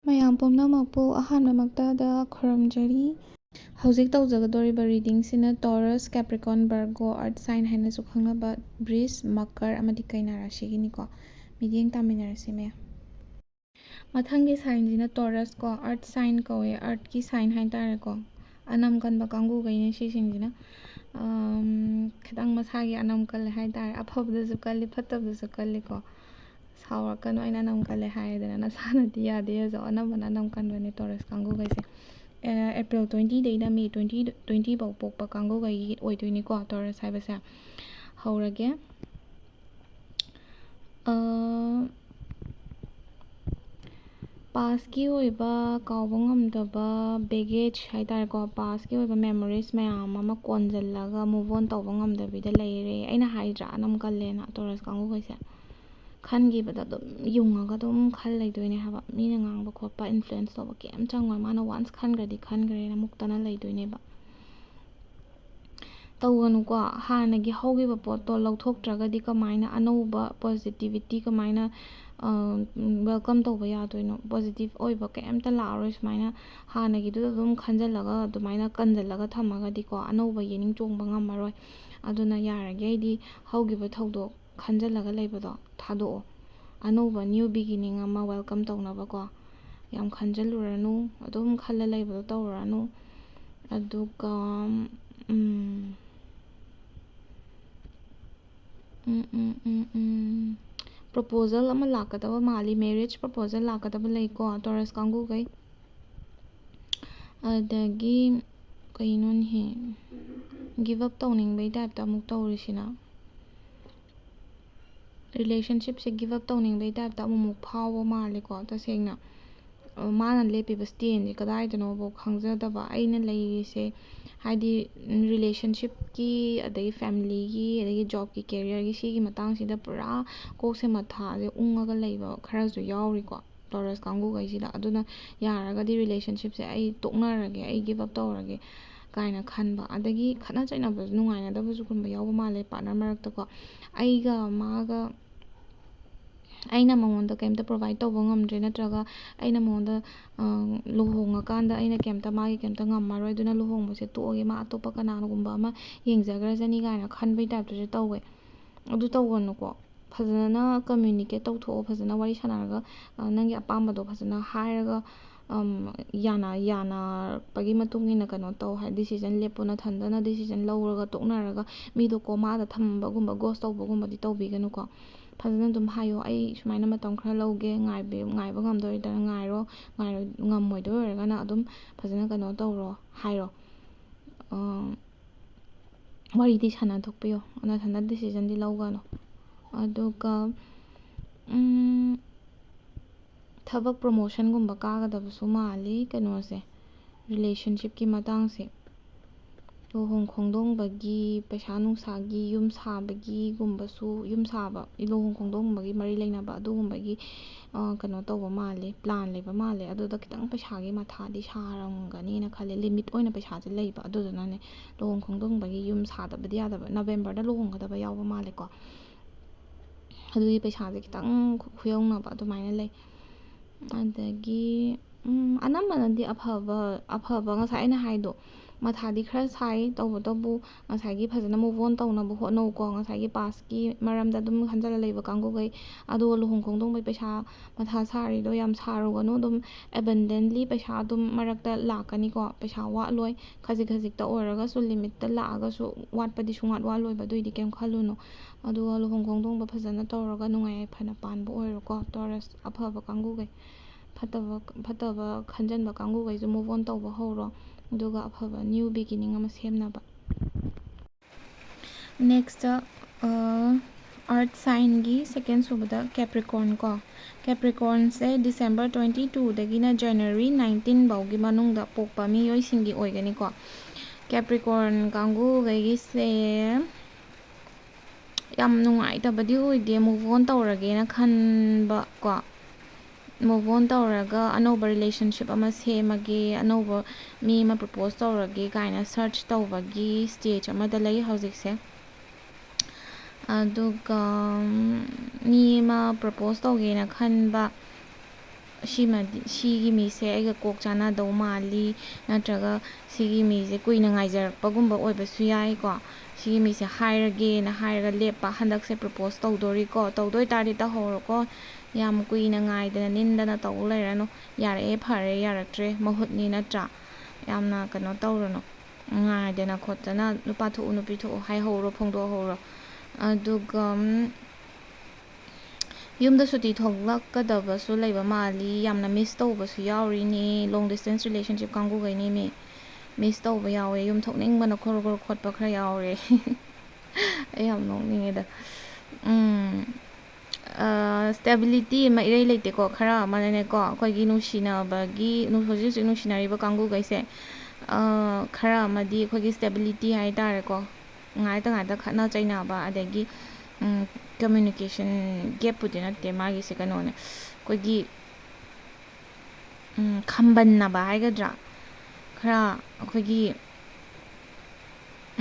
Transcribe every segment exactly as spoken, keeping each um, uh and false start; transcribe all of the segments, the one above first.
ꯃꯌꯥꯝ ꯄꯨꯝꯅꯃꯛꯄꯨ ꯑꯍꯥꯟꯕꯃꯛꯇꯗ ꯈꯨꯔꯨꯝꯖꯔꯤ꯫ ꯍꯧꯖꯤꯛ ꯇꯧꯖꯒꯗꯧꯔꯤꯕ readingꯁꯤꯅ Taurus, Capricorn, Virgo, Earth sign ꯍꯥꯏꯅꯁꯨ ꯈꯪꯅꯕ ꯕ꯭ꯔꯤꯖ, ꯃꯀꯔ ꯑꯃꯗꯤ ꯀꯩꯅꯥ ꯔꯥꯁꯤꯒꯤꯅꯤꯀꯣ꯫ ꯃꯤꯠꯌꯦꯡ ꯇꯥꯃꯤꯟꯅꯔꯁꯤ ꯃꯌꯥꯝ꯫ ꯃꯊꯪꯒꯤ signꯁꯤꯅ Taurus ꯀꯣ, Earth sign ꯀꯧꯋꯦ, Earthꯀꯤ sign ꯍꯥꯏꯇꯥꯔꯦꯀꯣ꯫ ꯑꯅꯝ ꯀꯟꯕ ꯀꯥꯡꯕꯨꯈꯩꯅꯦ ꯁꯤꯁꯤꯡꯁꯤꯅ꯫ ꯑꯝ, ꯈꯤꯇꯪ ꯃꯁꯥꯒꯤ ꯑꯅꯝ ꯀꯜꯂꯦ ꯍꯥꯏꯇꯥꯔꯦ꯫ ꯑꯐꯕꯗꯁꯨ ꯀꯜꯂꯤ, ꯐꯠꯇꯕꯗꯁꯨ ꯀꯜꯂꯤꯀꯣ꯫ ꯁꯥꯎꯔꯛꯀꯅꯨ, ꯑꯩꯅ ꯑꯅꯝ ꯀꯜꯂꯦ ꯍꯥꯏꯗꯅ, ꯅꯁꯥꯅꯗꯤ ꯌꯥꯗꯦ ꯑꯗꯣ꯫ ꯑꯅꯝꯕꯅ ꯑꯅꯝ ꯀꯟꯕꯅꯦ Taurus ꯀꯥꯡꯕꯨꯈꯩꯁꯦ꯫ ꯑꯦ, April twentyꯗꯩꯅ May twenty, twenty ꯐꯥꯎ ꯄꯣꯛꯄ ꯀꯥꯡꯕꯨꯈꯩꯒꯤ ꯑꯣꯏꯗꯣꯏꯅꯤꯀꯣ Taurus ꯍꯥꯏꯕꯁꯦ꯫ ꯍꯧꯔꯒꯦ꯫ ꯑ, pastꯀꯤ ꯑꯣꯏꯕ ꯀꯥꯎꯕ ꯉꯝꯗꯕ baggage ꯍꯥꯏꯇꯥꯔꯦꯀꯣ, pastꯀꯤ ꯑꯣꯏꯕ memories ꯃꯌꯥꯝ ꯑꯃ ꯀꯣꯟꯁꯤꯜꯂꯒ move on ꯇꯧꯕ ꯉꯝꯗꯕꯤꯗ ꯂꯩꯔꯦ꯫ ꯑꯩꯅ ꯍꯥꯏꯗ꯭ꯔꯥ, ꯑꯅꯝ ꯀꯜꯂꯦꯅ Taurus ꯀꯥꯡꯕꯨꯈꯩꯁꯦ꯫ ꯈꯟꯈꯤꯕꯗ ꯑꯗꯨꯝ ꯌꯨꯡꯉꯒ ꯑꯗꯨꯝ ꯈꯜ ꯂꯩꯗꯣꯏꯅꯦ ꯍꯥꯏꯕ꯫ ꯃꯤꯅ ꯉꯥꯡꯕ ꯈꯣꯠꯄ influence ꯇꯧꯕ ꯀꯩꯝ ꯆꯪꯉꯣꯏ꯫ ꯃꯥꯅ once ꯈꯟꯈ꯭ꯔꯗꯤ ꯈꯟꯈ꯭ꯔꯦꯅ ꯃꯨꯛꯇꯅ ꯂꯩꯗꯣꯏꯅꯦꯕ꯫ ꯇꯧꯒꯅꯨꯀꯣ꯫ ꯍꯥꯟꯅꯒꯤ ꯍꯧꯈꯤꯕ ꯄꯣꯠꯇꯣ ꯂꯧꯊꯣꯛꯇ꯭ꯔꯒꯗꯤ ꯀꯃꯥꯏꯅ ꯑꯅꯧꯕ positivity ꯀꯃꯥꯏꯅ, ꯑ, welcome ꯇꯧꯕ ꯌꯥꯗꯣꯏꯅꯣ? Positive ꯑꯣꯏꯕ ꯀꯩꯝꯇ ꯂꯥꯛꯑꯔꯣꯏ ꯁꯨꯃꯥꯏꯅ ꯍꯥꯟꯅꯒꯤꯗꯨꯗ ꯑꯗꯨꯝ ꯈꯟꯖꯜꯂꯒ, ꯑꯗꯨꯃꯥꯏꯅ ꯀꯟꯖꯜꯂꯒ ꯊꯝꯃꯒꯗꯤꯀꯣ, ꯑꯅꯧꯕ ꯌꯦꯅꯤꯡ ꯆꯣꯡꯕ ꯉꯝꯃꯔꯣꯏ꯫ ꯑꯗꯨꯅ ꯌꯥꯔꯤꯈꯩꯗꯤ ꯍꯧꯈꯤꯕ ꯊꯧꯗꯣꯛ ꯈꯟꯖꯜꯂꯒ ꯂꯩꯕꯗꯣ ꯊꯥꯗꯣꯛꯑꯣ꯫ ꯑꯅꯧꯕ new beginning ꯑꯃ welcome ꯇꯧꯅꯕꯀꯣ꯫ ꯌꯥꯝ ꯈꯟꯖꯜꯂꯨꯔꯅꯨ, ꯑꯗꯨꯝ ꯈꯜꯂ ꯂꯩꯕꯗꯣ ꯇꯧꯔꯨꯔꯅꯨ꯫ ꯑꯗꯨꯒ, ꯎꯝ, ꯎꯝ, ꯎꯝ, ꯎꯝ, ꯎꯝ꯫ Proposal ꯑꯃ ꯂꯥꯛꯀꯗꯕ ꯃꯥꯜꯂꯤ, marriage proposal ꯂꯥꯛꯀꯗꯕ ꯂꯩꯀꯣ, Taurus ꯀꯥꯡꯒꯨꯈꯩ꯫ ꯑꯗꯒꯤ ꯀꯩꯅꯣꯅꯦꯍꯦ, give up ꯇꯧꯅꯤꯡꯕꯩ typeꯇ ꯑꯃꯨꯛ ꯇꯧꯔꯤꯁꯤꯅ꯫ Relationshipꯁꯦ give up ꯇꯧꯅꯤꯡꯕꯩ typeꯇ ꯑꯃꯨꯛꯃꯨꯛ ꯐꯥꯎꯕ ꯃꯥꯜꯂꯦꯀꯣ, ꯇꯁꯦꯡꯅ꯫ ꯑ, ꯃꯥꯅ ꯂꯦꯞꯄꯤꯕ standꯁꯦ ꯀꯗꯥꯏꯗꯅꯣꯐꯥꯎ ꯈꯪꯖꯗꯕ꯫ ꯑꯩꯅ ꯂꯩꯔꯤꯁꯦ, ꯍꯥꯏꯗꯤ, relationshipꯀꯤ, ꯑꯗꯒꯤ familyꯒꯤ, ꯑꯗꯒꯤ jobꯀꯤ, careerꯒꯤ, ꯁꯤꯒꯤ ꯃꯇꯥꯡꯁꯤꯗ ꯄꯨꯔꯥ ꯀꯣꯛꯁꯦ ꯃꯊꯥꯁꯦ ꯎꯪꯉꯒ ꯂꯩꯕ ꯈꯔꯁꯨ ꯌꯥꯎꯔꯤꯀꯣ, Taurus ꯀꯥꯡꯒꯨꯈꯩꯁꯤꯗ꯫ ꯑꯗꯨꯅ ꯌꯥꯔꯒꯗꯤ relationshipꯁꯦ ꯑꯩ ꯇꯣꯛꯅꯔꯒꯦ, ꯑꯩ give up ꯇꯧꯔꯒꯦ ꯀꯥꯏꯅ ꯈꯟꯕ꯫ ꯑꯗꯒꯤ ꯈꯠꯅ ꯆꯩꯅꯕꯁꯨ, ꯅꯨꯡꯉꯥꯏꯅꯗꯕꯁꯨꯒꯨꯝꯕ ꯌꯥꯎꯕ ꯃꯥꯜꯂꯦ partner ꯃꯔꯛꯇꯀꯣ꯫ ꯑꯩꯒ ꯃꯥꯒ ꯑꯩꯅ ꯃꯉꯣꯟꯗ ꯀꯩꯝꯇ provide ꯇꯧꯕ ꯉꯝꯗ꯭ꯔꯦ, ꯅꯠꯇ꯭ꯔꯒ ꯑꯩꯅ ꯃꯉꯣꯟꯗ ꯂꯨꯍꯣꯡꯉꯀꯥꯟꯗ ꯑꯩꯅ ꯀꯩꯝꯇ, ꯃꯥꯒꯤ ꯀꯩꯝꯇ ꯉꯝꯃꯔꯣꯏ, ꯑꯗꯨꯅ ꯂꯨꯍꯣꯡꯕꯁꯦ ꯇꯣꯛꯑꯒꯦ, ꯃꯥ ꯑꯇꯣꯞꯄ ꯀꯅꯥꯒꯨꯝꯕ ꯑꯃ ꯌꯦꯡꯖꯈ꯭ꯔꯖꯅꯤ ꯀꯥꯏꯅ ꯈꯟꯕꯩ typeꯇꯨꯁꯨ ꯇꯧꯋꯦ꯫ ꯑꯗꯨ ꯇꯧꯒꯅꯨꯀꯣ꯫ ꯐꯖꯅ communicate ꯇꯧꯊꯣꯛꯑꯣ, ꯐꯖꯅ ꯋꯥꯔꯤ ꯁꯥꯟꯅꯔꯒ, ꯅꯪꯒꯤ ꯑꯄꯥꯝꯕꯗꯣ ꯐꯖꯅ ꯍꯥꯏꯔꯒ, ꯌꯥꯅ ꯌꯥꯅꯔꯛꯄꯒꯤ ꯃꯇꯨꯡ ꯏꯟꯅ ꯀꯩꯅꯣ ꯇꯧ ꯍꯥꯏ, decision ꯂꯦꯞꯄꯣ꯫ ꯅꯊꯟꯗꯅ decision ꯂꯧꯔꯒ ꯇꯣꯛꯅꯔꯒ ꯃꯤꯗꯣ comaꯗ ꯊꯝꯕꯒꯨꯝꯕ, ghost ꯇꯧꯕꯒꯨꯝꯕꯗꯤ ꯇꯧꯕꯤꯒꯅꯨꯀꯣ꯫ ꯐꯖꯅ ꯑꯗꯨꯝ ꯍꯥꯏꯌꯣ, "ꯑꯩ ꯁꯨꯃꯥꯏꯅ ꯃꯇꯝ ꯈꯔ ꯂꯧꯒꯦ, ꯉꯥꯏꯕ ꯉꯥꯏꯕ ꯉꯝꯗꯣꯏꯗꯅ ꯉꯥꯏꯔꯣ, ꯉꯥꯏꯔꯣꯏ ꯉꯝꯃꯣꯏꯗꯣꯏ ꯑꯣꯏꯔꯒꯅ ꯑꯗꯨꯝ ꯐꯖꯅ ꯀꯩꯅꯣ ꯇꯧꯔꯣ" ꯍꯥꯏꯔꯣ꯫ ꯋꯥꯔꯤꯗꯤ ꯁꯥꯟꯅꯊꯣꯛꯄꯤꯌꯣ, ꯅꯊꯟꯗ decisionꯗꯤ ꯂꯧꯒꯅꯨ꯫ ꯑꯗꯨꯒ ꯊꯕꯛ promotionꯒꯨꯝꯕ ꯀꯥꯒꯗꯕꯁꯨ ꯃꯥꯜꯂꯤ ꯀꯩꯅꯣꯁꯦ, relationshipꯀꯤ ꯃꯇꯥꯡꯁꯦ꯫ ꯂꯨꯍꯣꯡ ꯈꯣꯡꯗꯣꯡꯕꯒꯤ, ꯄꯩꯁꯥ ꯅꯨꯡꯁꯥꯒꯤ, ꯌꯨꯝ ꯁꯥꯕꯒꯤꯒꯨꯝꯕꯁꯨ, ꯌꯨꯝ ꯁꯥꯕ, ꯂꯨꯍꯣꯡ ꯈꯣꯡꯗꯣꯡꯕꯒꯤ ꯃꯔꯤ ꯂꯩꯅꯕ ꯑꯗꯨꯒꯨꯝꯕꯒꯤ ꯀꯩꯅꯣ ꯇꯧꯕ ꯃꯥꯜꯂꯦ, plan ꯂꯩꯕ ꯃꯥꯜꯂꯦ꯫ ꯑꯗꯨꯗ ꯈꯤꯇꯪ ꯄꯩꯁꯥꯒꯤ ꯃꯊꯥꯗꯤ ꯁꯥꯔꯝꯒꯅꯤꯅ ꯈꯜꯂꯦ, limit ꯑꯣꯏꯅ ꯄꯩꯁꯥꯁꯦ ꯂꯩꯕ꯫ ꯑꯗꯨꯗꯨꯅꯅꯦ ꯂꯨꯍꯣꯡ ꯈꯣꯡꯗꯣꯡꯕꯒꯤ ꯌꯨꯝ ꯁꯥꯗꯕꯗꯤ ꯌꯥꯗꯕ, Novemberꯗ ꯂꯨꯍꯣꯡꯒꯗꯕ ꯌꯥꯎꯕ ꯃꯥꯜꯂꯦꯀꯣ꯫ ꯑꯗꯨꯒꯤ ꯄꯩꯁꯥꯁꯦ ꯈꯤꯇꯪ ꯈꯨ- ꯈꯨꯌꯧꯅꯕ ꯑꯗꯨꯃꯥꯏꯅ ꯂꯩ꯫ ꯑꯗꯒꯤ ꯑꯅꯝꯕꯅꯗꯤ ꯑꯐꯕ, ꯑꯐꯕ ꯉꯁꯥꯏ ꯑꯩꯅ ꯍꯥꯏꯗꯣ, ꯃꯊꯥꯗꯤ ꯈꯔ ꯁꯥꯏ꯫ ꯇꯧꯕꯇꯕꯨ ꯉꯁꯥꯏꯒꯤ ꯐꯖꯅ move on ꯇꯧꯅꯕ ꯍꯣꯠꯅꯧꯀꯣ, ꯉꯁꯥꯏꯒꯤ pastꯀꯤ ꯃꯔꯝꯗ ꯑꯗꯨꯝ ꯈꯟꯖꯜꯂ ꯂꯩꯕ ꯀꯥꯡꯕꯨꯈꯩ꯫ ꯑꯗꯨꯒ ꯂꯨꯍꯣꯡ ꯈꯣꯡꯗꯣꯡꯕꯩ ꯄꯩꯁꯥ ꯃꯊꯥ ꯁꯥꯔꯤꯗꯣ ꯌꯥꯝ ꯁꯥꯔꯨꯒꯅꯨ꯫ ꯑꯗꯨꯝ abundantly ꯄꯩꯁꯥ ꯑꯗꯨꯝ ꯃꯔꯛꯇ ꯂꯥꯛꯀꯅꯤꯀꯣ, ꯄꯩꯁꯥ ꯋꯥꯠꯂꯣꯏ꯫ ꯈꯖꯤꯛ ꯈꯖꯤꯛꯇ ꯑꯣꯏꯔꯒꯁꯨ, limitꯇ ꯂꯥꯛꯑꯒꯁꯨ ꯋꯥꯠꯄꯗꯤ ꯁꯨꯡꯋꯥꯠ ꯋꯥꯠꯂꯣꯏꯕ, ꯑꯗꯨꯏꯗꯤ ꯀꯩꯝ ꯈꯜꯂꯨꯅꯨ꯫ ꯑꯗꯨꯒ ꯂꯨꯍꯣꯡ ꯈꯣꯡꯗꯣꯡꯕ ꯐꯖꯅ ꯇꯧꯔꯒ ꯅꯨꯡꯉꯥꯏ ꯌꯥꯏꯐꯅ ꯄꯥꯟꯕ ꯑꯣꯏꯔꯣꯀꯣ, Taurus ꯑꯐꯕ ꯀꯥꯡꯕꯨꯈꯩ꯫ ꯐꯠꯇꯕ, ꯐꯠꯇꯕ ꯈꯟꯖꯟꯕ ꯀꯥꯡꯕꯨꯈꯩꯁꯨ move on ꯇꯧꯕ ꯍꯧꯔꯣ, ꯑꯗꯨꯒ ꯑꯐꯕ new beginning ꯑꯃ ꯁꯦꯝꯅꯕ꯫ Next, earth signꯒꯤ second ꯁꯨꯕꯗ Capricorn ꯀꯣ꯫ Capricornꯁꯦ December twenty twoꯗꯒꯤꯅ January nineteen ꯐꯥꯎꯒꯤ ꯃꯅꯨꯡꯗ ꯄꯣꯛꯄ ꯃꯤꯑꯣꯏꯁꯤꯡꯒꯤ ꯑꯣꯏꯒꯅꯤꯀꯣ꯫ Capricorn ꯀꯥꯡꯕꯨꯈꯩꯒꯤꯁꯦ ꯌꯥꯝ ꯅꯨꯡꯉꯥꯏꯇꯕꯗꯤ ꯑꯣꯏꯗꯦ, move on ꯇꯧꯔꯒꯦꯅ ꯈꯟꯕ ꯀꯣ, move on ꯇꯧꯔꯒ ꯑꯅꯧꯕ relationship ꯑꯃ ꯁꯦꯝꯃꯒꯦ, ꯑꯅꯧꯕ ꯃꯤ ꯑꯃ propose ꯇꯧꯔꯒꯦ ꯀꯥꯏꯅ search ꯇꯧꯕꯒꯤ stage ꯑꯃꯗ ꯂꯩ ꯍꯧꯖꯤꯛꯁꯦ꯫ ꯑꯗꯨꯒ ꯃꯤ ꯑꯃ ꯄ꯭ꯔꯄꯣꯁ ꯇꯧꯒꯦꯅ ꯈꯟꯕ, ꯁꯤꯃꯗꯤ, ꯁꯤꯒꯤ ꯃꯤꯁꯦ ꯑꯩꯒ ꯀꯣꯛ ꯆꯥꯟꯅꯗꯧ ꯃꯥꯜꯂꯤ, ꯅꯠꯇ꯭ꯔꯒ ꯁꯤꯒꯤ ꯃꯤꯁꯦ ꯀꯨꯏꯅ ꯉꯥꯏꯖꯔꯛꯄꯒꯨꯝꯕ ꯑꯣꯏꯕꯁꯨ ꯌꯥꯏꯀꯣ꯫ ꯁꯤꯒꯤ ꯃꯤꯁꯦ ꯍꯥꯏꯔꯒꯦꯅ ꯍꯥꯏꯔꯒ ꯂꯦꯞꯄ, ꯍꯟꯗꯛꯁꯦ ꯄ꯭ꯔꯄꯣꯁ ꯇꯧꯗꯣꯔꯤꯀꯣ, ꯇꯧꯗꯣꯏ ꯇꯥꯔꯗꯤ ꯇꯧꯍꯧꯔꯣꯀꯣ꯫ ꯌꯥꯝ ꯀꯨꯏꯅ ꯉꯥꯏꯗꯅ ꯅꯤꯟꯗꯅ ꯇꯧ ꯂꯩꯔꯅꯨ꯫ ꯌꯥꯔꯛꯑꯦ ꯐꯔꯦ, ꯌꯥꯔꯛꯇ꯭ꯔꯦ ꯃꯍꯨꯠꯅꯤ, ꯅꯠꯇ꯭ꯔꯥ? ꯌꯥꯝꯅ ꯀꯩꯅꯣ ꯇꯧꯔꯨꯅꯨ, ꯉꯥꯏꯗꯅ ꯈꯣꯠꯇꯅ ꯅꯨꯄꯥ ꯊꯣꯛꯎ ꯅꯨꯄꯤ ꯊꯣꯛꯎ ꯍꯥꯏꯍꯧꯔꯣ, ꯐꯣꯡꯗꯣꯛꯍꯧꯔꯣ꯫ ꯑꯗꯨꯒ ꯎꯝ, ꯌꯨꯝꯗ ꯁꯨꯇꯤ ꯊꯣꯛꯂꯛꯀꯗꯕꯁꯨ ꯂꯩꯕ ꯃꯥꯜꯂꯤ꯫ ꯌꯥꯝꯅ ꯃꯤꯁ ꯇꯧꯕꯁꯨ ꯌꯥꯎꯔꯤꯅꯦ, ꯂꯣꯡ ꯗꯤꯁꯇꯦꯟꯁ ꯔꯤꯂꯦꯁꯟꯁꯤꯞ ꯀꯥꯡꯕꯨꯈꯩꯅꯦ ꯃꯤ꯫ ꯃꯤꯁ ꯇꯧꯕ ꯌꯥꯎꯋꯦ, ꯌꯨꯝ ꯊꯣꯛꯅꯤꯡꯕꯅ ꯈꯣꯔꯣ ꯈꯣꯔꯣ ꯈꯣꯠꯄ ꯈꯔ ꯌꯥꯎꯔꯦ꯫ ꯑꯩ ꯌꯥꯝ ꯅꯣꯛꯅꯤꯡꯉꯦꯗ꯫ ꯎꯝ, ꯁ꯭ꯇꯦꯕꯤꯂꯤꯇꯤ ꯑꯃ ꯏꯔꯩ ꯂꯩꯇꯦꯀꯣ꯫ ꯈꯔ ꯑꯃꯅꯅꯦꯀꯣ, ꯑꯩꯈꯣꯏꯒꯤ ꯅꯨꯡꯁꯤꯅꯕꯒꯤ, ꯅꯨ-, ꯍꯧꯖꯤꯛ ꯍꯧꯖꯤꯛ ꯅꯨꯡꯁꯤꯅꯔꯤꯕ ꯀꯥꯡꯕꯨꯈꯩꯁꯦ, ꯑ, ꯈꯔ ꯑꯃꯗꯤ ꯑꯩꯈꯣꯏꯒꯤ ꯁ꯭ꯇꯦꯕꯤꯂꯤꯇꯤ ꯍꯥꯏ ꯇꯥꯔꯦꯀꯣ, ꯉꯥꯏꯇ ꯉꯥꯏꯇ ꯈꯠꯅ ꯆꯩꯅꯕ, ꯑꯗꯒꯤ ꯀꯝꯃ꯭ꯌꯨꯅꯤꯀꯦꯁꯟ ꯒꯦꯞꯄꯨꯗꯤ ꯅꯠꯇꯦ, ꯃꯥꯒꯤꯁꯦ ꯀꯩꯅꯣꯅꯦ, ꯑꯩꯈꯣꯏꯒꯤ ꯎꯝ, ꯈꯝꯕꯟꯅꯕ ꯍꯥꯏꯒꯗ꯭ꯔꯥ, ꯈꯔ ꯑꯩꯈꯣꯏꯒꯤ,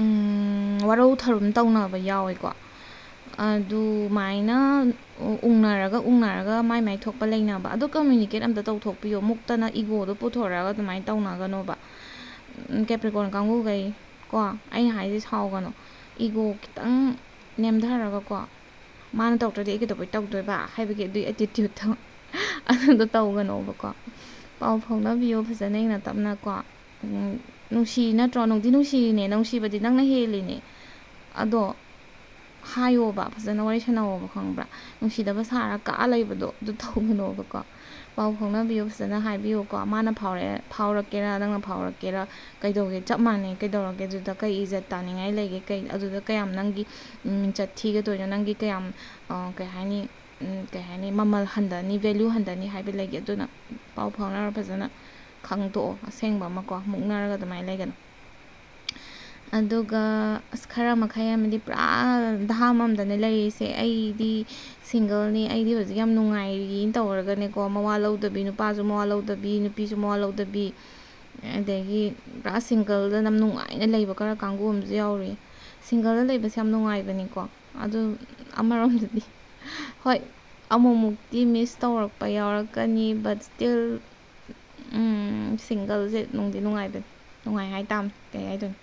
ꯎꯝ, ꯋꯥꯔꯧ ꯊꯧꯔꯝ ꯇꯧꯅꯕ ꯌꯥꯎꯋꯦꯀꯣ꯫ ꯑꯗꯨꯃꯥꯏꯅ ꯎ-, ꯎꯪꯅꯔꯒ, ꯎꯪꯅꯔꯒ ꯃꯥꯏ ꯃꯥꯏ ꯊꯣꯛꯄ ꯂꯩꯅꯕ꯫ ꯑꯗꯣ ꯀꯝꯃ꯭ꯌꯨꯅꯤꯀꯦꯠ ꯑꯝꯇ ꯇꯧꯊꯣꯛꯄꯤꯌꯣ, ꯃꯨꯛꯇꯅ ꯏꯒꯣꯗꯣ ꯄꯨꯊꯣꯔꯛꯑꯒ ꯑꯗꯨꯃꯥꯏꯅ ꯇꯧꯅꯒꯅꯣꯕ꯫ ꯎꯝ, ꯀꯦꯄ꯭ꯔꯤꯀꯣꯟ ꯀꯥꯡꯕꯨꯈꯩ ꯀꯣ, ꯑꯩꯅ ꯍꯥꯏꯁꯦ ꯁꯥꯎꯒꯅꯨ, ꯏꯒꯣ ꯈꯤꯇꯪ ꯅꯦꯝꯊꯔꯒꯀꯣ, ꯃꯥꯅ ꯇꯧꯔꯛꯇ꯭ꯔꯗꯤ ꯑꯩ ꯀꯩꯗꯧꯕꯩ ꯇꯧꯗꯣꯏꯕ ꯍꯥꯏꯕꯒꯤ ꯑꯗꯨꯒꯤ ꯑꯦꯇꯤꯇ꯭ꯌꯨꯠꯇꯣ ꯑꯗꯨꯗꯣ ꯇꯧꯒꯅꯣꯕꯀꯣ꯫ ꯄꯥꯎ ꯐꯥꯎꯅꯕꯤꯌꯣ ꯐꯖꯅ ꯏꯪꯅ ꯇꯞꯅꯀꯣ꯫ ꯎꯝ, ꯅꯨꯡꯁꯤ ꯅꯠꯇ꯭ꯔꯣ? ꯅꯨꯡꯗꯤ ꯅꯨꯡꯁꯤꯔꯤꯅꯦ, ꯅꯨꯡꯁꯤꯕꯗꯤ ꯅꯪꯅ ꯍꯦꯜꯂꯤꯅꯦ꯫ ꯑꯗꯣ ꯍꯥꯏꯌꯣꯕ, ꯐꯖꯅ ꯋꯥꯔꯤ ꯁꯥꯟꯅꯧꯑꯣꯕ, ꯈꯪꯕ꯭ꯔꯥ? ꯅꯨꯡꯁꯤꯗꯕ ꯁꯥꯔ ꯀꯛꯑ ꯂꯩꯕꯗꯣ ꯑꯗꯨ ꯇꯧꯒꯅꯣꯕꯀꯣ꯫ ꯄꯥꯎ ꯐꯥꯎꯅꯕꯤꯌꯨ, ꯐꯖꯅ ꯍꯥꯏꯕꯤꯌꯨꯀꯣ꯫ ꯃꯥꯅ ꯐꯥꯎꯔꯛꯑꯦ, ꯐꯥꯎꯔꯛꯀꯦꯔꯥ ꯅꯪꯅ ꯐꯥꯎꯔꯛꯀꯦꯔꯥ, ꯀꯩꯗꯧꯒꯦ? ꯆꯞ ꯃꯥꯟꯅꯩ꯫ ꯀꯩꯗꯧꯔꯒꯦ? ꯑꯗꯨꯗ ꯀꯩ ꯏꯖꯠ ꯇꯥꯅꯤꯡꯉꯥꯏ ꯂꯩꯒꯦ? ꯀꯩ, ꯑꯗꯨꯗ ꯀꯌꯥꯝ ꯅꯪꯒꯤ, ꯎꯝ, ꯏꯖꯠ ꯊꯤꯒꯗꯣꯏꯅꯣ? ꯅꯪꯒꯤ ꯀꯌꯥꯝ, ꯑ, ꯀꯩ ꯍꯥꯏꯅꯤ, ꯎꯝ, ꯀꯩ ꯍꯥꯏꯅꯤ, ꯃꯃꯜ ꯍꯟꯊꯅꯤ, ꯚꯦꯂ꯭ꯌꯨ ꯍꯟꯊꯅꯤ ꯍꯥꯏꯕ ꯂꯩꯒꯦ? ꯑꯗꯨꯅ ꯄꯥꯎ ꯐꯥꯎꯅꯔ ꯐꯖꯅ ꯈꯪꯗꯣꯛꯑꯣ, ꯑꯁꯦꯡꯕ ꯑꯃꯀꯣ꯫ ꯃꯨꯛꯅꯔꯒ ꯑꯗꯨꯃꯥꯏꯅ ꯂꯩꯒꯅꯨ꯫ ꯑꯗꯨꯒ ꯑꯁ, ꯈꯔ ꯃꯈꯩ ꯑꯃꯗꯤ ꯄꯨꯔꯥ ꯙꯥꯝ ꯑꯝꯗꯅꯦ ꯂꯩꯔꯤꯁꯦ꯫ "ꯑꯩꯗꯤ ꯁꯤꯡꯒꯜꯅꯤ, ꯑꯩꯗꯤ ꯍꯧꯖꯤꯛ ꯌꯥꯝ ꯅꯨꯡꯉꯥꯏꯔꯤ" ꯇꯧꯔꯒꯅꯦꯀꯣ, ꯃꯋꯥ ꯂꯧꯗꯕꯤ, ꯅꯨꯄꯥꯁꯨ ꯃꯋꯥ ꯂꯧꯗꯕꯤ, ꯅꯨꯄꯤꯁꯨ ꯃꯋꯥ ꯂꯧꯗꯕꯤ, ꯑꯗꯒꯤ ꯄꯨꯔꯥ ꯁꯤꯡꯒꯜꯗ ꯌꯥꯝ ꯅꯨꯡꯉꯥꯏꯅ ꯂꯩꯕ ꯈꯔ ꯀꯥꯡꯕꯨ ꯑꯃꯁꯨ ꯌꯥꯎꯔꯤ꯫ ꯁꯤꯡꯒꯜꯗ ꯂꯩꯕꯁꯦ ꯌꯥꯝ ꯅꯨꯡꯉꯥꯏꯕꯅꯤꯀꯣ꯫ ꯑꯗꯨ ꯑꯃꯔꯣꯝꯗꯗꯤ ꯍꯣꯏ, ꯑꯃꯨꯛꯃꯨꯛꯇꯤ ꯃꯤꯁ ꯇꯧꯔꯛꯄ ꯌꯥꯎꯔꯛꯀꯅꯤ, but still ꯁꯤꯡꯒꯜꯁꯦ ꯅꯨꯡꯗꯤ ꯅꯨꯡꯉꯥꯏꯕꯅꯤ꯫ ꯅꯨꯡꯉꯥꯏ ꯍꯥꯏ ꯇꯥꯕꯅꯤ, ꯀꯩ ꯍꯥꯏꯗꯣꯏꯅꯣ꯫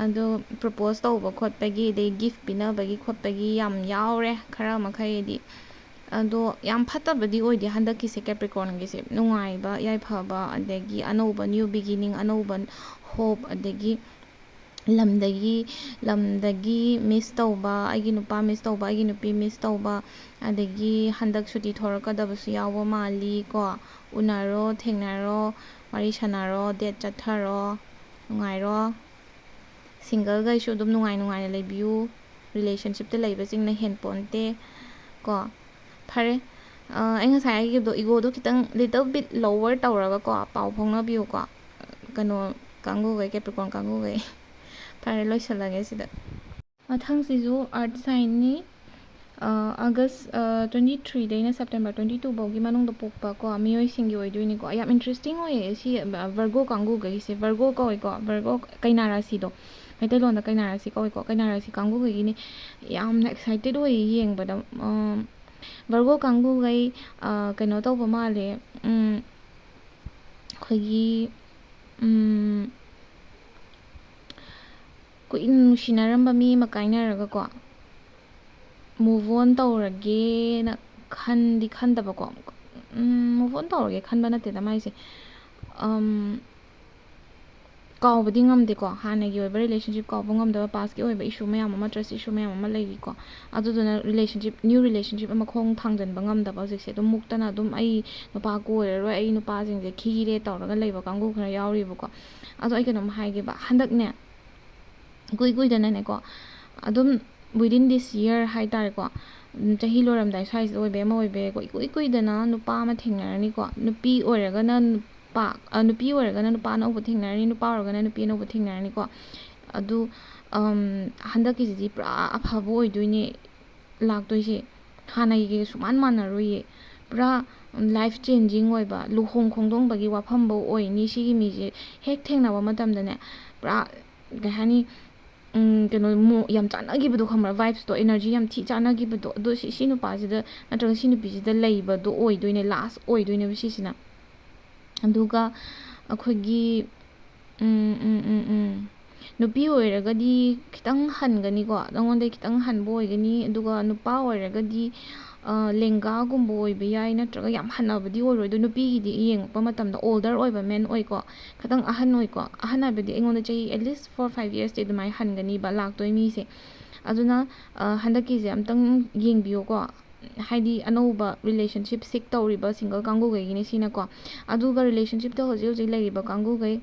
ꯑꯗꯣ ꯄ꯭ꯔꯣꯄꯣꯁ ꯇꯧꯕ ꯈꯣꯠꯄꯒꯤ, ꯑꯗꯩ ꯒꯤꯐ ꯄꯤꯅꯕꯒꯤ ꯈꯣꯠꯄꯒꯤ ꯌꯥꯝ ꯌꯥꯎꯔꯦ ꯈꯔ ꯃꯈꯩꯗꯤ꯫ ꯑꯗꯣ ꯌꯥꯝ ꯐꯠꯇꯕꯗꯤ ꯑꯣꯏꯗꯦ ꯍꯟꯗꯛꯀꯤꯁꯦ, ꯀꯦꯄ꯭ꯔꯤꯀꯣꯟꯒꯤꯁꯦ꯫ ꯅꯨꯡꯉꯥꯏꯕ ꯌꯥꯏꯐꯕ, ꯑꯗꯒꯤ ꯑꯅꯧꯕ new beginning, ꯑꯅꯧꯕ hope, ꯑꯗꯒꯤ ꯂꯝꯗꯒꯤ ꯂꯝꯗꯒꯤ ꯃꯤꯁ ꯇꯧꯕ, ꯑꯩꯒꯤ ꯅꯨꯄꯥ ꯃꯤꯁ ꯇꯧꯕ, ꯑꯩꯒꯤ ꯅꯨꯄꯤ ꯃꯤꯁ ꯇꯧꯕ, ꯑꯗꯒꯤ ꯍꯟꯗꯛ ꯁꯨꯇꯤ ꯊꯣꯔꯛꯀꯗꯕꯁꯨ ꯌꯥꯎꯕ ꯃꯥꯜꯂꯤ ꯀꯣ꯫ ꯎꯅꯔꯣ, ꯊꯦꯡꯅꯔꯣ, ꯋꯥꯔꯤ ꯁꯥꯟꯅꯔꯣ, ꯗꯦꯠ ꯆꯠꯊꯔꯣ, ꯅꯨꯡꯉꯥꯏꯔꯣ꯫ ꯁꯤꯡꯒꯜꯈꯩꯁꯨ ꯑꯗꯨꯝ ꯅꯨꯡꯉꯥꯏ ꯅꯨꯡꯉꯥꯏꯅ ꯂꯩꯕꯤꯌꯨ꯫ ꯔꯤꯂꯦꯁꯟꯁꯤꯞꯇ ꯂꯩꯕꯁꯤꯡꯅ ꯍꯦꯟꯄꯣꯟꯇꯦ ꯀꯣ꯫ ꯐꯔꯦ, ꯑ, ꯑꯩ ꯉꯁꯥꯏ ꯍꯥꯏꯈꯤꯕꯗꯣ, ꯏꯒꯣꯗꯣ ꯈꯤꯇꯪ little bit lower ꯇꯧꯔꯒꯀꯣ ꯄꯥꯎ ꯐꯥꯎꯅꯕꯤꯌꯨꯀꯣ, ꯀꯩꯅꯣ ꯀꯥꯡꯕꯨꯈꯩ, ꯀꯦꯄ꯭ꯔꯤꯀꯣꯟ ꯀꯥꯡꯕꯨꯈꯩ꯫ ꯐꯔꯦ, ꯂꯣꯏꯁꯤꯜꯂꯒꯦ ꯁꯤꯗ꯫ ꯃꯊꯪꯁꯤꯁꯨ ꯑꯥꯔꯠ ꯁꯥꯏꯟꯅꯤ꯫ ꯑꯥꯒꯁ ꯇ꯭ꯋꯦꯟꯇꯤ ꯊ꯭ꯔꯤꯗꯩꯅ ꯁꯦꯞꯇꯦꯝꯕꯔ ꯇ꯭ꯋꯦꯟꯇꯤ ꯇꯨ ꯐꯥꯎꯒꯤ ꯃꯅꯨꯡꯗ ꯄꯣꯛꯄ ꯀꯣ ꯃꯤꯑꯣꯏꯁꯤꯡꯒꯤ ꯑꯣꯏꯗꯣꯏꯅꯤꯀꯣ꯫ ꯌꯥꯝ ꯏꯟꯇꯔꯦꯁꯇꯤꯡ ꯑꯣꯏꯌꯦ ꯁꯤ ꯚꯔꯒꯣ ꯀꯥꯡꯕꯨꯈꯩꯁꯦ꯫ ꯚꯔꯒꯣ ꯀꯧꯏꯀꯣ, ꯚꯔꯒꯣ ꯀꯩꯅꯥ ꯔꯥꯁꯤꯗꯣ, ꯃꯩꯇꯩꯂꯣꯟꯗ ꯀꯩꯅꯥ ꯔꯥꯁꯤ ꯀꯧꯏꯀꯣ꯫ ꯀꯩꯅꯥ ꯔꯥꯁꯤ ꯀꯥꯡꯕꯨꯈꯩꯒꯤꯅꯤ ꯌꯥꯝꯅ ꯑꯦꯛꯁꯥꯏꯇꯦꯠ ꯑꯣꯏꯌꯦ ꯌꯦꯡꯕꯗ꯫ ꯚꯔꯒꯣ ꯀꯥꯡꯕꯨꯈꯩ ꯀꯩꯅꯣ ꯇꯧꯕ ꯃꯥꯜꯂꯦ, ꯑꯩꯈꯣꯏꯒꯤ ꯀꯨꯏꯅ ꯅꯨꯡꯁꯤꯅꯔꯝꯕ ꯃꯤ ꯑꯃ ꯀꯥꯏꯅꯔꯒꯀꯣ, move on ꯇꯧꯔꯒꯦꯅ ꯈꯟꯗꯤ ꯈꯟꯗꯕꯀꯣ꯫ Move on ꯇꯧꯔꯒꯦ ꯈꯟꯕ ꯅꯠꯇꯦꯗ ꯃꯥꯏꯁꯦ꯫ ꯀꯥꯎꯕꯗꯤ ꯉꯝꯗꯦꯀꯣ, ꯍꯥꯟꯅꯒꯤ ꯑꯣꯏꯕ ꯔꯤꯂꯦꯁꯟꯁꯤꯞ ꯀꯥꯎꯕ ꯉꯝꯗꯕ, ꯄꯥꯁꯀꯤ ꯑꯣꯏꯕ ꯏꯁꯨ ꯃꯌꯥꯝ ꯑꯃ, ꯇ꯭ꯔꯁ ꯏꯁꯨ ꯃꯌꯥꯝ ꯑꯃ ꯂꯩꯔꯤꯀꯣ꯫ ꯑꯗꯨꯗꯨꯅ ꯔꯤꯂꯦꯁꯟꯁꯤꯞ, ꯅ꯭ꯌꯨ ꯔꯤꯂꯦꯁꯟꯁꯤꯞ ꯑꯃ ꯈꯣꯡ ꯊꯥꯡꯖꯤꯟꯕ ꯉꯝꯗꯕ ꯍꯧꯖꯤꯛꯁꯦ꯫ ꯑꯗꯨꯝ ꯃꯨꯛꯇꯅ ꯑꯗꯨꯝ "ꯑꯩ ꯅꯨꯄꯥ ꯀꯣꯏꯔꯔꯣꯏ, ꯑꯩ ꯅꯨꯄꯥꯁꯤꯡꯁꯦ ꯈꯤꯔꯦ" ꯇꯧꯔꯒ ꯂꯩꯕ ꯀꯥꯡꯕꯨ ꯈꯔ ꯌꯥꯎꯔꯤꯕꯀꯣ꯫ ꯑꯗꯣ ꯑꯩ ꯀꯩꯅꯣꯝ ꯍꯥꯏꯒꯦꯕ, ꯍꯟꯗꯛꯅꯦ ꯏꯀꯨꯏ ꯀꯨꯏꯗꯅꯅꯦꯀꯣ, ꯑꯗꯨꯝ within this year ꯍꯥꯏ ꯇꯥꯔꯦꯀꯣ, ꯆꯍꯤ ꯂꯣꯏꯔꯝꯗꯥꯏ ꯁ꯭ꯋꯥꯏꯁꯤꯗ ꯑꯣꯏꯕ ꯑꯃ ꯑꯣꯏꯕ ꯌꯥꯏꯀꯣ, ꯏꯀꯨꯏ ꯀꯨꯏꯗꯅ ꯅꯨꯄꯥ ꯑꯃ ꯊꯦꯡꯅꯔꯅꯤꯀꯣ꯫ ꯅꯨꯄꯤ ꯑꯣꯏꯔꯒꯅ ꯅꯨꯄꯥ, ꯅꯨꯄꯤ ꯑꯣꯏꯔꯒꯅ ꯅꯨꯄꯥ ꯑꯅꯧꯕ ꯊꯦꯡꯅꯔꯅꯤ, ꯅꯨꯄꯥ ꯑꯣꯏꯔꯒꯅ ꯅꯨꯄꯤ ꯑꯅꯧꯕ ꯊꯦꯡꯅꯔꯅꯤꯀꯣ꯫ ꯑꯗꯨ ꯍꯟꯗꯛꯀꯤꯁꯤꯗꯤ ꯄꯨꯔꯥ ꯑꯐꯕ ꯑꯣꯏꯗꯣꯏꯅꯦ ꯂꯥꯛꯇꯣꯏꯁꯦ꯫ ꯍꯥꯟꯅꯒꯤꯒ ꯁꯨꯃꯥꯟ ꯃꯥꯟꯅꯔꯣꯏꯌꯦ꯫ ꯄꯨꯔꯥ life changing ꯑꯣꯏꯕ, ꯂꯨꯍꯣꯡ ꯈꯣꯡꯗꯣꯡꯕꯒꯤ ꯋꯥꯐꯝꯐꯧ ꯑꯣꯏꯅꯤ꯫ ꯁꯤꯒꯤ ꯃꯤꯁꯦ ꯍꯦꯛ ꯊꯦꯡꯅꯕ ꯃꯇꯝꯗꯅꯦ, ꯄꯨꯔꯥ, ꯀꯩ ꯍꯥꯏꯅꯤ, ꯎꯝ, ꯀꯩꯅꯣ, ꯃꯣ-, ꯌꯥꯝ ꯆꯥꯟꯅꯈꯤꯕꯗꯣ, ꯈꯪꯕ꯭ꯔꯥ? Vibes ꯇꯣ, energy ꯌꯥꯝ ꯊꯤ ꯆꯥꯟꯅꯈꯤꯕꯗꯣ, ꯑꯗꯣ ꯁꯤ, ꯁꯤ ꯅꯨꯄꯥꯁꯤꯗ ꯅꯠꯇ꯭ꯔꯒ ꯁꯤ ꯅꯨꯄꯤꯁꯤꯗ ꯂꯩꯕꯗꯣ ꯑꯣꯏꯗꯣꯏꯅꯦ, last ꯑꯣꯏꯗꯣꯏꯅꯦꯕ ꯁꯤꯁꯤꯅ꯫ ꯑꯗꯨꯒ ꯑꯩꯈꯣꯏꯒꯤ, ꯎꯝ, ꯎꯝ, ꯎꯝ, ꯎꯝ, ꯅꯨꯄꯤ ꯑꯣꯏꯔꯒꯗꯤ ꯈꯤꯇꯪ ꯍꯟꯒꯅꯤꯀꯣ, ꯅꯉꯣꯟꯗꯩ ꯈꯤꯇꯪ ꯍꯟꯕ ꯑꯣꯏꯒꯅꯤ꯫ ꯑꯗꯨꯒ ꯅꯨꯄꯥ ꯑꯣꯏꯔꯒꯗꯤ, ꯑ, ꯂꯦꯡꯒꯥꯒꯨꯝꯕ ꯑꯣꯏꯕ ꯌꯥꯏ, ꯅꯠꯇ꯭ꯔꯒ ꯌꯥꯝ ꯍꯟꯅꯕꯗꯤ ꯑꯣꯏꯔꯣꯏ꯫ ꯑꯗꯣ ꯅꯨꯄꯤꯒꯤꯗꯤ ꯌꯦꯡꯉꯛꯄ ꯃꯇꯝꯗ older ꯑꯣꯏꯕ man ꯑꯣꯏꯀꯣ, ꯈꯤꯇꯪ ꯑꯍꯟ ꯑꯣꯏꯀꯣ, ꯑꯍꯟ ꯍꯥꯏꯕꯗꯤ ꯑꯩꯉꯣꯟꯗ ꯆꯍꯤ at least four five years T ꯑꯗꯨꯃꯥꯏꯅ ꯍꯟꯒꯅꯤꯕ ꯂꯥꯛꯇꯣꯏ ꯃꯤꯁꯦ꯫ ꯑꯗꯨꯅ, ꯑ, ꯍꯟꯗꯛꯀꯤꯁꯦ ꯑꯝꯇꯪ ꯌꯦꯡꯕꯤꯌꯣꯀꯣ, ꯍꯥꯏꯗꯤ ꯑꯅꯧꯕ relationship seek ꯇꯧꯔꯤꯕ single ꯀꯥꯡꯕꯨꯈꯩꯒꯤꯅꯦ ꯁꯤꯅꯀꯣ꯫ ꯑꯗꯨꯒ relationship ꯇ ꯍꯧꯖꯤꯛ ꯍꯧꯖꯤꯛ ꯂꯩꯔꯤꯕ ꯀꯥꯡꯕꯨꯈꯩ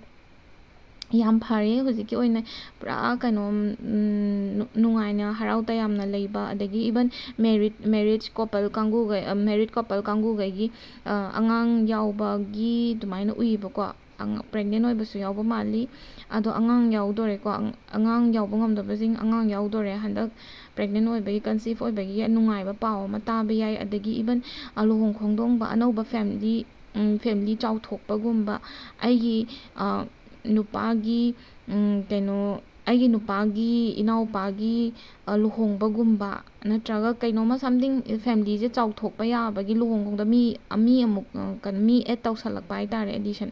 ꯌꯥꯝ ꯐꯔꯦ ꯍꯧꯖꯤꯛꯀꯤ ꯑꯣꯏꯅ, ꯄꯨꯔꯥ ꯀꯩꯅꯣ, ꯎꯝ, ꯅꯨ-, ꯅꯨꯡꯉꯥꯏꯅ ꯍꯔꯥꯎ ꯇꯌꯥꯝꯅ ꯂꯩꯕ, ꯑꯗꯒꯤ even married, marriage couple ꯀꯥꯡꯕꯨꯈꯩ, ꯑ, married couple ꯀꯥꯡꯕꯨꯈꯩꯒꯤ, ꯑ, ꯑꯉꯥꯡ ꯌꯥꯎꯕꯒꯤ ꯑꯗꯨꯃꯥꯏꯅ ꯎꯏꯌꯦꯕꯀꯣ꯫ ꯑꯉ-, pregnant ꯑꯣꯏꯕꯁꯨ ꯌꯥꯎꯕ ꯃꯥꯜꯂꯤ꯫ ꯑꯗꯣ ꯑꯉꯥꯡ ꯌꯥꯎꯗꯣꯔꯦꯀꯣ꯫ ꯑꯉ-, ꯑꯉꯥꯡ ꯌꯥꯎꯕ ꯉꯝꯗꯕꯁꯤꯡ ꯑꯉꯥꯡ ꯌꯥꯎꯗꯣꯔꯦ꯫ ꯍꯟꯗꯛ pregnant ꯑꯣꯏꯕꯒꯤ, conceive ꯑꯣꯏꯕꯒꯤ ꯅꯨꯡꯉꯥꯏꯕ ꯄꯥꯎ ꯑꯃ ꯇꯥꯕ ꯌꯥꯏ꯫ ꯑꯗꯒꯤ even, ꯑ, ꯂꯨꯍꯣꯡ ꯈꯣꯡꯗꯣꯡꯕ, ꯑꯅꯧꯕ family, ꯎꯝ, family ꯆꯥꯎꯊꯣꯛꯄꯒꯨꯝꯕ, ꯑꯩꯒꯤ, ꯑ, ꯅꯨꯄꯥꯒꯤ, ꯎꯝ, ꯀꯩꯅꯣ, ꯑꯩꯒꯤ ꯅꯨꯄꯥꯒꯤ ꯏꯅꯥꯎꯄꯥꯒꯤ, ꯑ, ꯂꯨꯍꯣꯡꯕꯒꯨꯝꯕ, ꯅꯠꯇ꯭ꯔꯒ ꯀꯩꯅꯣꯝꯃ something family ꯁꯦ ꯆꯥꯎꯊꯣꯛꯄ ꯌꯥꯕꯒꯤ ꯂꯨꯍꯣꯡ ꯈꯣꯡꯗꯣꯡꯕ ꯃꯤ, ꯃꯤ ꯑꯃꯨꯛ, ꯑ, ꯀꯩꯅꯣ, ꯃꯤ add ꯇꯧꯁꯜꯂꯛꯄ ꯍꯥꯏꯇꯥꯔꯦ, addition꯫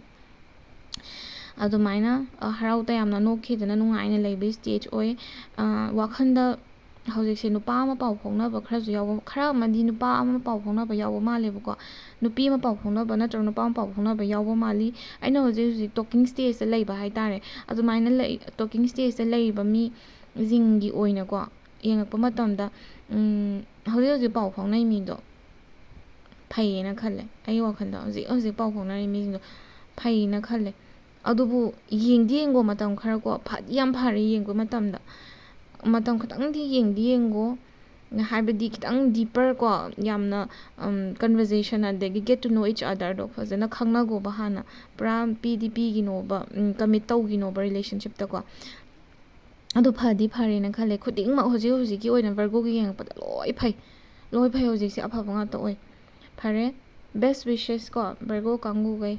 ꯑꯗꯨꯃꯥꯏꯅ, ꯑ, ꯍꯔꯥꯎ ꯇꯌꯥꯝꯅ ꯅꯣꯛꯈꯤꯗꯅ ꯅꯨꯡꯉꯥꯏꯅ ꯂꯩꯕꯒꯤ stage ꯑꯣꯏ꯫ ꯑ, ꯋꯥꯈꯜꯗ ꯍꯧꯖꯤꯛꯁꯦ ꯅꯨꯄꯥ ꯑꯃ ꯄꯥꯎ ꯐꯥꯎꯅꯕ ꯈꯔꯁꯨ ꯌꯥꯎꯕ, ꯈꯔ ꯑꯃꯗꯤ ꯅꯨꯄꯥ ꯑꯃ ꯄꯥꯎ ꯐꯥꯎꯅꯕ ꯌꯥꯎꯕ ꯃꯥꯜꯂꯦꯕꯀꯣ꯫ ꯅꯨꯄꯤ ꯑꯃ ꯄꯥꯎ ꯐꯥꯎꯅꯕ ꯅꯠꯇ꯭ꯔꯒ ꯅꯨꯄꯥ ꯑꯃ ꯄꯥꯎ ꯐꯥꯎꯅꯕ ꯌꯥꯎꯕ ꯃꯥꯜꯂꯤ꯫ ꯑꯩꯅ ꯍꯧꯖꯤꯛ ꯍꯧꯖꯤꯛ talking stage ꯇ ꯂꯩꯕ ꯍꯥꯏꯇꯥꯔꯦ꯫ ꯑꯗꯨꯃꯥꯏꯅ ꯂꯩ, talking stage ꯇ ꯂꯩꯔꯤꯕ ꯃꯤꯁꯤꯡꯒꯤ ꯑꯣꯏꯅꯀꯣ, ꯌꯦꯡꯉꯛꯄ ꯃꯇꯝꯗ, ꯎꯝ, ꯍꯧꯖꯤꯛ ꯍꯧꯖꯤꯛ ꯄꯥꯎ ꯐꯥꯎꯅꯩ ꯃꯤꯗꯣ ꯐꯩꯌꯦꯅ ꯈꯜꯂꯦ꯫ ꯑꯩꯒꯤ ꯋꯥꯈꯜꯗ ꯍꯧꯖꯤꯛ ꯍꯧꯖꯤꯛ ꯄꯥꯎ ꯐꯥꯎꯅꯔꯤ ꯃꯤꯁꯤꯡꯗꯣ ꯐꯩꯌꯦꯅ ꯈꯜꯂꯦ꯫ ꯑꯗꯨꯕꯨ ꯌꯦꯡꯗꯤ ꯌꯦꯡꯉꯣ ꯃꯇꯝ ꯈꯔ ꯀꯣ, ꯐꯗꯤ ꯌꯥꯝ ꯐꯔꯦ ꯌꯦꯡꯕ ꯃꯇꯝꯗ꯫ ꯃꯇꯝ ꯈꯤꯇꯪꯗꯤ ꯌꯦꯡꯗꯤ ꯌꯦꯡꯉꯣ, ꯍꯥꯏꯕꯗꯤ ꯈꯤꯇꯪ deeper ꯀꯣ, ꯌꯥꯝꯅ, ꯎꯝ, conversation, ꯑꯗꯒꯤ get to know each other ꯗꯣ ꯐꯖꯅ ꯈꯪꯅꯒꯣꯕ ꯍꯥꯟꯅ꯫ ꯄꯨꯔꯥ ꯄꯤꯗꯤ ꯄꯤꯈꯤꯅꯣꯕ, ꯎꯝ, commit ꯇꯧꯈꯤꯅꯣꯕ relationship ꯇꯀꯣ꯫ ꯑꯗꯨ ꯐꯗꯤ ꯐꯔꯦꯅ ꯈꯜꯂꯦ꯫ ꯈꯨꯗꯤꯡꯃꯛ ꯍꯧꯖꯤꯛ ꯍꯧꯖꯤꯛꯀꯤ ꯑꯣꯏꯅ Virgo ꯒꯤ ꯌꯦꯡꯉꯛꯄꯗ ꯂꯣꯏ ꯐꯩ, ꯂꯣꯏ ꯐꯩ꯫ ꯍꯧꯖꯤꯛꯁꯦ ꯑꯐꯕ ꯉꯥꯛꯇ ꯑꯣꯏ꯫ ꯐꯔꯦ, best wishes ꯀꯣ Virgo ꯀꯥꯡꯕꯨꯈꯩ꯫